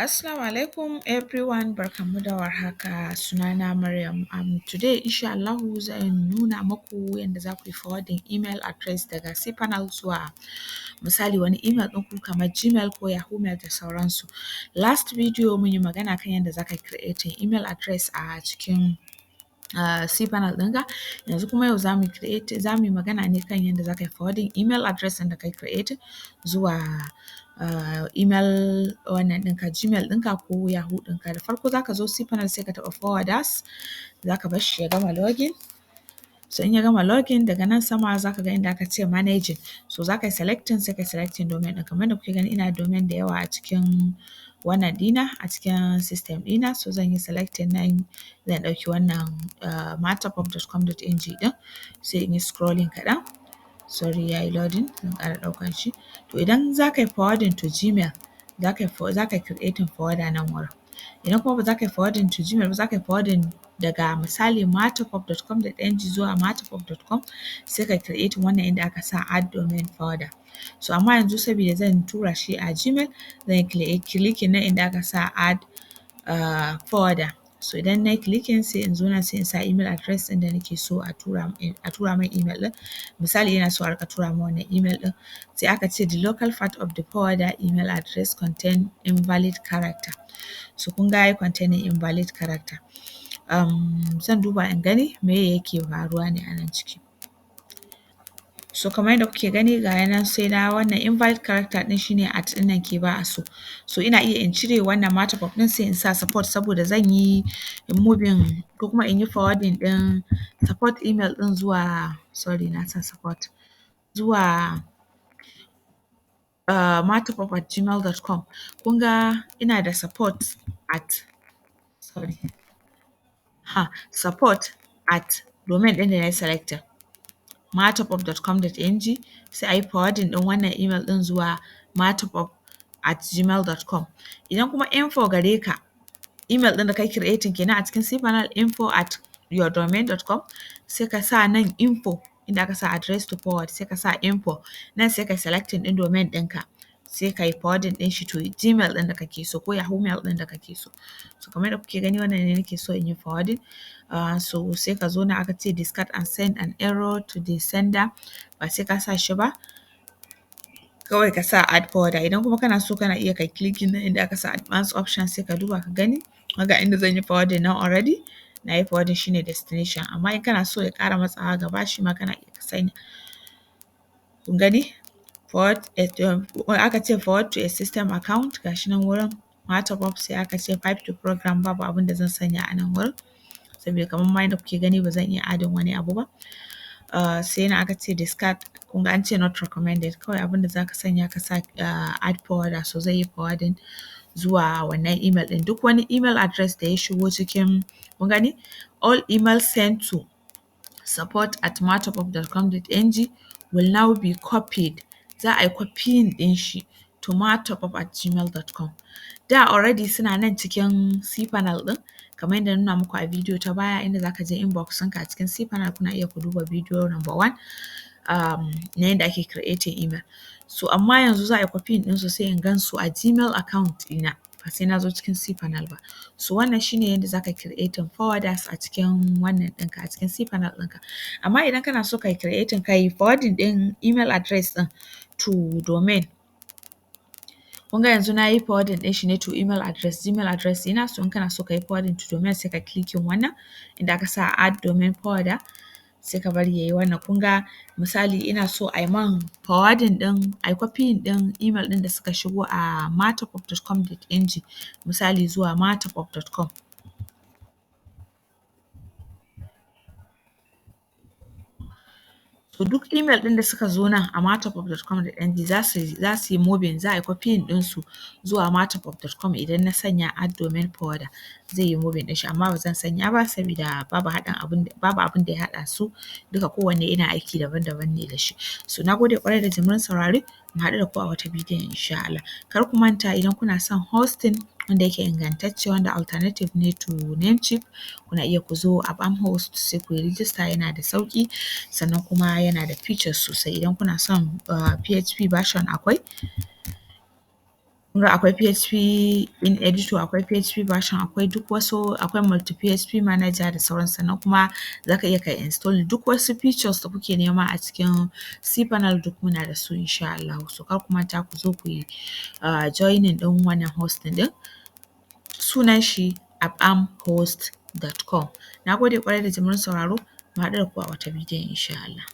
Assalamu alaikum everyone, barkanmu da warhaka, sunana Maryam. Today insha Allahu zan nuna maku yanda za ku yi forwarding email address daga cpanel zuwa misali wani email ɗinku kamar gmail ko yahoo mail da sauransu. Last video mun yi magana kan yanda za ka yi creating email address a cikin cpanel ɗinka, yanzu kuma yau za mu yi magana ne kan yanda za ka yi forwarding email address ɗin da ka yi creating zuwa email wannan ɗinka gmail ɗinka ko yahoo ɗinka. Da farko za ka zo cpanel sai ka taɓa forwarders, za ka bar shi ya gama login. So in ya gama login, daga nan sama za ka ga inda aka ce managing. So za ka yi selecting, sai ka yi selecting domain ɗin. Kamar yadda kuke gani, ina da domain da yawa a cikin wannan ɗina, a cikin system ɗina. So zan yi selecting nan, zan ɗauki wannan matterpop.com.ng ɗin, sai in yi scrolling kaɗan. Sorry, ya yi loading, zan ƙara ɗaukan shi. To idan za ka yi forwarding to Gmail, za ka yi creating forwarder nan wurin. Idan kuma ba za ka yi forwarding to Gmail ba, za ka yi forwarding daga misali matterpop.com.ng zuwa matterpop.com, sai ka creating wannan inda aka sa add domain forwarder. So amma yanzu saboda zan tura shi a Gmail, zan yi clicking nan inda aka sa add forwarder. So idan na yi clicking, sai in zo nan, sai in sa email address ɗin da nake so a tura min email ɗin. Misali, ina so a riƙa tura min wannan email ɗin. Sai aka ce the local part of the forwarder email address contain invalid character. So kun ga ya yi containing invalid character. Zan duba in gani meye yake faruwa ne a nan ciki. So kamar yadda kuke gani, ga ya nan, sai na wannan invalid character ɗin shi ne at ɗin nan ke ba a so. So ina iya in cire wannan matterpop ɗin, sai in sa support, saboda zan yi moving ko kuma in yi forwarding ɗin support email ɗin zuwa, sorry, na sa support, zuwa matterpop@gmail.com. Kun ga ina da support at, sorry, ha, support at domain ɗin da na yi selecting, matterpop.com.ng, sai a yi forwarding ɗin wannan email ɗin zuwa matterpop@gmail.com. Idan kuma info gare ka, email ɗin da ka yi creating kenan a cikin cpanel, info@yourdomain.com, sai ka sa nan info, inda aka sa address to forward, sai ka sa info nan, sai ka selecting ɗin domain ɗinka, sai ka yi forwarding ɗin shi to Gmail ɗin da kake so ko Yahoo mail ɗin da kake so. So kamar yadda kuke gani, wannan ne nake so in yi forwarding. So sai ka zo nan, aka ce discard and send an error to the sender, ba sai ka sa shi ba. Kawai ka sa add forwarder. Idan kuma kana so, kana iya kai clicking nan inda aka sa advanced option, sai ka duba ka gani. Ga inda zan yi forwarding nan, already na yi forwarding, shi ne destination. Amma in kana so ya ƙara matsawa gaba, shi ma kana iya ka sanya. Kun gani? Forward, aka ce forward to a system account, ga shi nan wurin matterpop, sai aka ce pipe to program, babu abin da zan sanya a nan wurin. Saboda kamar ma yadda kuke gani, ba zan iya adding wani abu ba. Sai nan aka ce discard, kun ga an ce not recommended. Kawai abin da za ka sanya, ka sa add forwarder, so zai yi forwarding zuwa wannan email ɗin. Duk wani email address da ya shigo cikin, kun gani, all email sent to support@matterpop.com.ng will now be copied. Za a yi copying ɗin shi to matterpop@gmail.com. Da already suna nan cikin cpanel ɗin, kamar yadda na nuna muku a bidiyo ta baya, inda za ka je inbox ɗinka a cikin cpanel. Kuna iya ku duba bidiyo number one na yadda ake creating email. So amma yanzu za a yi copying ɗinsu, sai in gan su a Gmail account ɗina, ba sai na zo cikin cpanel ba. So wannan shi ne yadda za ka creating forwarders a cikin wannan ɗinka, a cikin cpanel ɗinka. Amma idan kana so ka yi creating, ka yi forwarding ɗin email address ɗin to domain, kun ga yanzu na yi forwarding ɗin shi ne to email address, Gmail address ɗina. So in kana so ka yi forwarding to domain, sai ka clicking wannan inda aka sa add domain forwarder, sai ka bari ya yi wannan. Kun ga misali ina so a yi man forwarding ɗin, a yi copying ɗin email ɗin da suka shigo a matterpop.com.ng misali zuwa matterpop.com. To duk email ɗin da suka zo nan a matterpop.com.ng, za su yi moving, za a yi copying ɗinsu zuwa matterpop.com. Idan na sanya add domain forwarder, zai yi moving ɗin shi, amma ba zan sanya ba saboda babu haɗin abin, babu abin da ya haɗa su duka, kowanne ina aiki daban-daban ne da shi. So na gode ƙwarai da jimirin saurare, mu haɗu da ku a wata bidiyon insha Allah. Kar ku manta, idan kuna son hosting wanda yake ingantacce, wanda alternative ne to Namecheap, kuna iya ku zo Abam Host, sai ku yi rijista. Yana da sauƙi, sannan kuma yana da features sosai. Idan kuna son PHP version akwai. Kun ga akwai PHP in editor, akwai PHP version, akwai duk wasu, akwai multi PHP manager da sauransu. Sannan kuma za ka iya ka installing duk wasu features da kuke nema a cikin cPanel, duk muna da su insha Allahu. So kar ku manta ku zo ku yi joining ɗin wannan hosting ɗin. Sunan shi apamhost.com. Na gode ƙwarai da jimirin sauraro, mu haɗu da ku a wata bidiyon insha Allah.